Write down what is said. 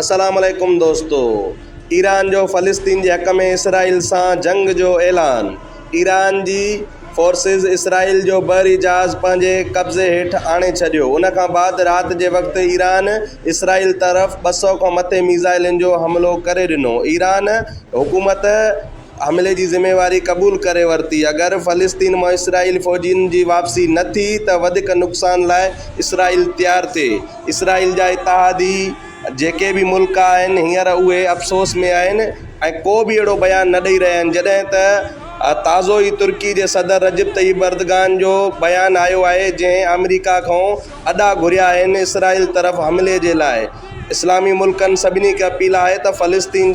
السلام عليڪم دوستو ايران جو فلسطين جي حق ۾ اسرائيل سان جنگ جو اعلان ايران جي فورسز اسرائيل جو بحري جهاز پنهنجي قبضي هيٺ آڻي ڇڏيو ان کان بعد رات جي وقت ايران اسرائيل طرف 200 کان مٿي ميزائلن جو حملو ڪري ڏنو ايران حڪومت حملي جي ذميواري قبول ڪري ورتي، اگر فلسطين مان اسرائيلي فوجين جي واپسي نه ٿي ته وڌيڪ نقصان لاء اسرائيل تيار ٿئي. اسرائيل جا اتحادي جيڪي به ملڪ آهن هينئر اهي افسوس ۾ آهن ۽ ڪو به اهڙو بيان نه ڏئي رهيا آهن جڏهن ته تازو ئي ترڪي جي صدر رجب طيب اردگان جو بيان آيو آهي جنهن آمريڪا کان اڏا گهريا آهن اسرائيل طرف حملي جي لاء اسلامي ملڪن سڀني کي اپيل آهي ته فلسطين جي.